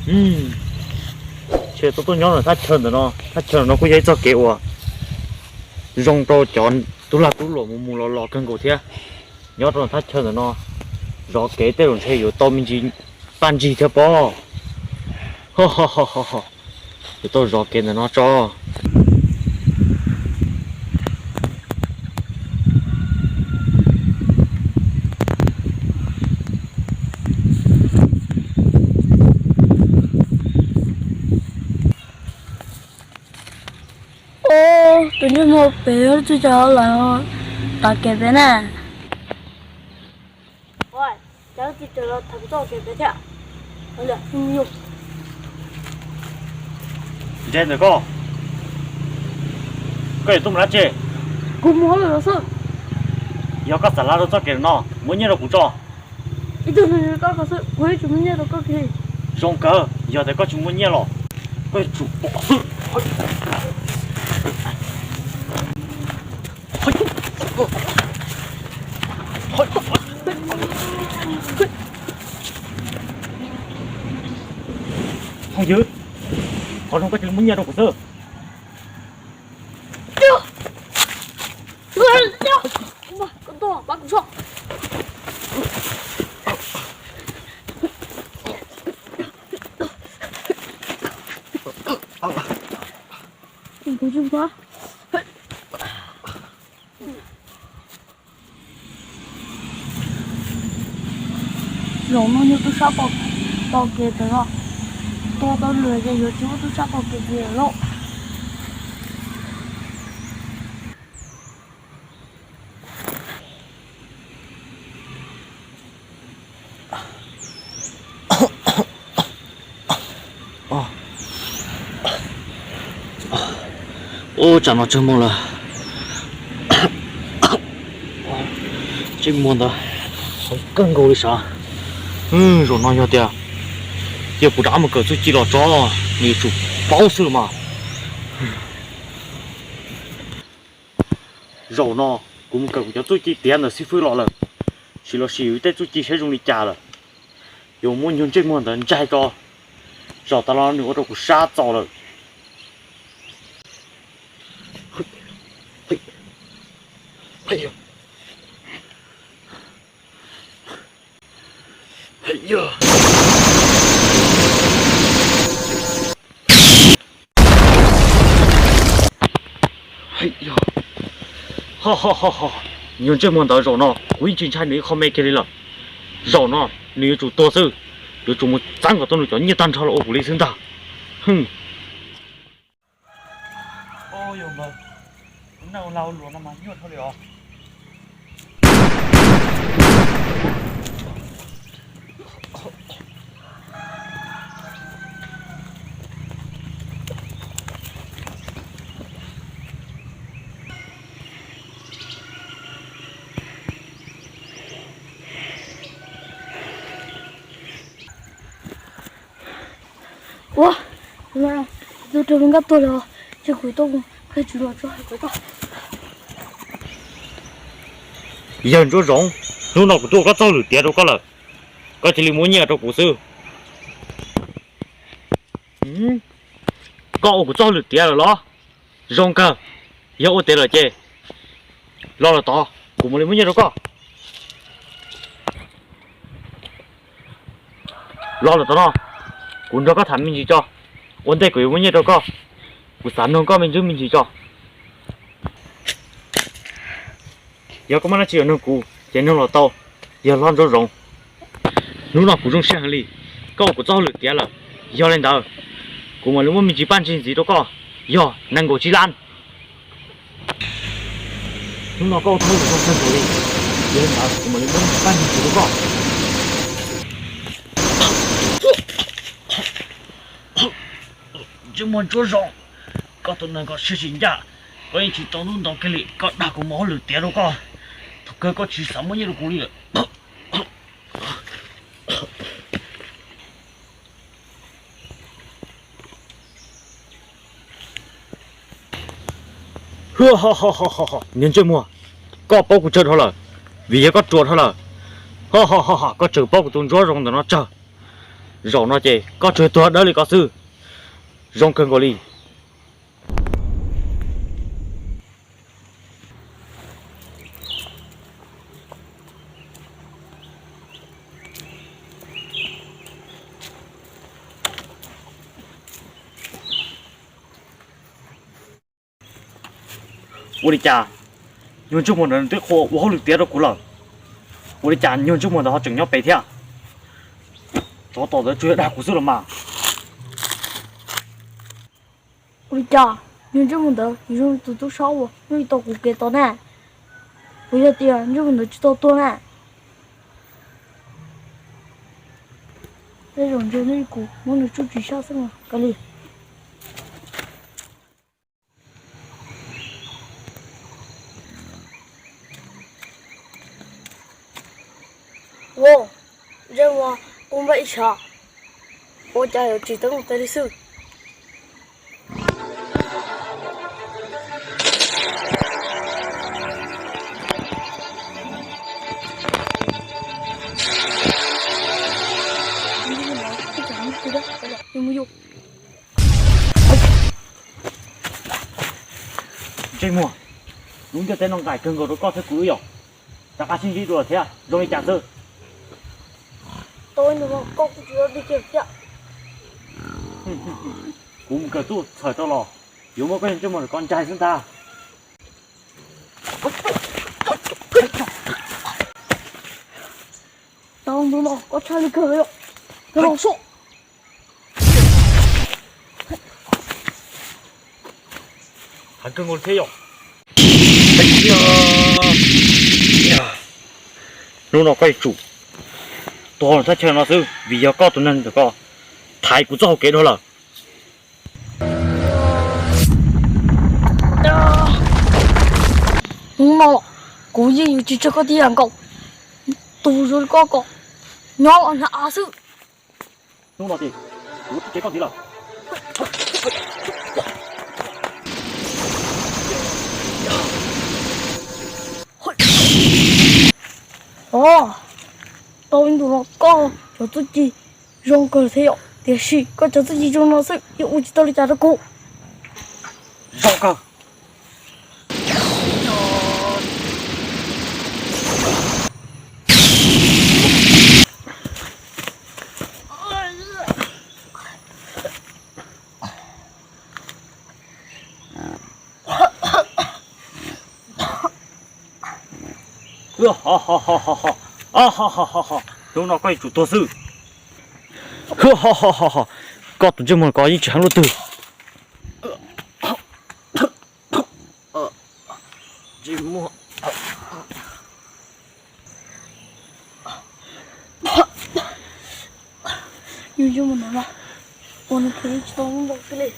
Ntshe tuaj tuaj nyob rau thaj chaw ntawm no, thaj chaw ntawm no kuj yog ib txoj kev uas zoo rau cov tub lag tub luam mus mus los los kawg nkaus thiab. Nyob rau thaj chaw ntawm no, zov kev tej zaum ntshe yuav tau me ntsis paj ntsig thiab pob. Yuav tau zov kev ntawm no tso. Tus ntsej muag pem twb tsis los tom kev pem na. Cas tsis los tham txoj kev pem thiab? Ntsia ntawm koj, koj yuav tuaj mus dab tsi? Kuv mus hauj lwm los xwb. Yog koj xav lav rau txoj kev no, muab nyiaj rau kuv tso. Ib tug nug koj ko xwb, kuv yuav tsum muab nyiaj rau koj kiag li. Zoo kawg, yog tias koj tsis muaj nyiaj los koj yuav tsum pom xwb. Phooj ywg, qhov no koj cia li muab nyiaj rau kuv xwb. Zaum no yog tub sab pom kev ntawm no, tua tau lawm ces yuav tsis muaj tub sab pom kev ntxiv lawm lauj. Ub, tsam no ntsej muag lawm. Ntsej muag ntawd kawg nkaus li sav. Zaum no yog tias cia kuv rov qab mus kawm txuj ci los tso, nws yuav tsum paub xwb los mas. Zaum no kuv mus kawm kuv cov txuj ci tiav ntawm xib fwb los lawm, sim los sim yus tej txuj ci saib zoo li cas lawm. Yuav muab nyuag ntsej muag ntawd ntsaig tso, zaum tas los nws ua rau kuv sab txaus lawm. Ho ho ho ho, nyuag ntsej muag ntawd zaum no kuv yeej tsis ntshai nws ib qho me kiag li lawm. Zaum no nws yuav tsum tuag xwb, yuav tsum mus txeeb kom tau nws cov nyiaj tag nrho los ua kuv li xwb ntag. Hwm. Ua yog npawg, tus neeg ua lag ua luam no mas nyuaj dhau li os. Ua, tus rau nkaj tuag lawm, ces kuv tuaj qhia tswv los tso hais kuv tso. Yawg Ntsuab Zoov, hnub no kuv tuaj ua koj txoj hauj lwm tiav rau koj lawm, koj cia li muab nyiaj rau kuv xwb. Koj ua kuv txoj hauj lwm tiav lawm los? Zoo kawg, yog ua tiav lawm ces los lawm tod, kuv mam li muab nyiaj rau koj. Los lawm tod no, kuv nrog koj tham me ntsis tso, ua ntej kuv yuav muab nyiaj rau koj, kuv xav nug koj me ntsis me ntsis tso. Yog koj muaj dab tsi yuav nug kuv ces nug los tau, yawg hlob Ntsuab Zoov. Hnub no kuv zoo siab heev li, koj ua kuv txoj hauj lwm tiav lawm. Yog li ntawd, kuv mam li muab me ntsis paj ntsig ntxiv rau koj, yog nees nkaum tsib lab. Hnub no koj ua txoj hauj lwm zoo kawg nkaus li, yog li ntawd kuv mam li muab me ntsis paj ntsig ntxiv rau koj. Ntsej muag Ntsuab Zoov, koj tus neeg koj siab tsis ncaj, koj yeej tsis tau ntub ntau kiag li, koj dag kuv mus hauj lwm tiav rau koj, thaum kawg koj tsis xav muab nyiaj rau kuv li lawm. Niag ntsej muag, koj paub kuv tsawg dhau lawm, vim yog koj ruam dhau lawm. Ho ho ho ho, koj tseem paub kuv tus Ntsuab Zoov ntawm no tsawg. Zaum no ces koj tsuas tuag dawb li ko xwb. Zoo kawg nkaus li. Ua li cas nyuag ntsej muag ntawd twb qhuas ua hauj lwm tiav rau kuv lawm, ua li cas nyuag ntsej muag ntawd ho tseem nyob pem thiab? Tsov tom ntawd tsuas yog dag kuv xwb los mas. Ua li cas nyuag ntsej muag ntawd yuav zoo li tus tub sab uas nyob li tau kuv kev tod na? Puas yog tias ntsej muag ntawd tsis tau tuag na? Tej zaum ntshe nyob li kuv muab nws tsuj tsis sab xwb mas kav liam. Ua, ntsej muag qub npaj ib sab, ua cas yuav tsis tau mus tas li xwb. Ntsej muag, lub ntiaj teb no nqaim kawg nkaus rau koj thiab kuv wb yom. Rov qab sib ntsib dua thiab zoo li cas xwb. Tau ib ntus no koj kuj tsis tau dig kiag thiab. Kuv mus kawm tuaj txhawm rau los yuav muab koj ntsej muag ko ntsais xwb ntag. Tau ntu no koj tshaj li kawg yom. Kawg los soj. Heev kawg nkaus thiab yom. Hnub no koj yuav tsum tuag thaj chaw no xwb vim yog koj tus neeg ntawm ko thaiv kuv txoj hau kev dhau lawm. Hnub no kuv yeej yuav tsis tso koj tib yam nkaus. Tus zoo li koj ko nyob los hnyav av xwb. Hnub no ces kuv tsis tso koj ntxiv lawm. Os, tau ib ntus no koj cov txuj ci zoo kawg thiab yom, tiam sis koj cov txuj ci zoo no xwb yeej ua tsis tau li cas rau kuv. Zoo kawg. Hnub no koj yuav tsum tuag xwb. Koj tus ntsej muag ko yeej tsis heev luaj twg. Yus zoo no ua nws tsis tau zoo nkaus xwb li.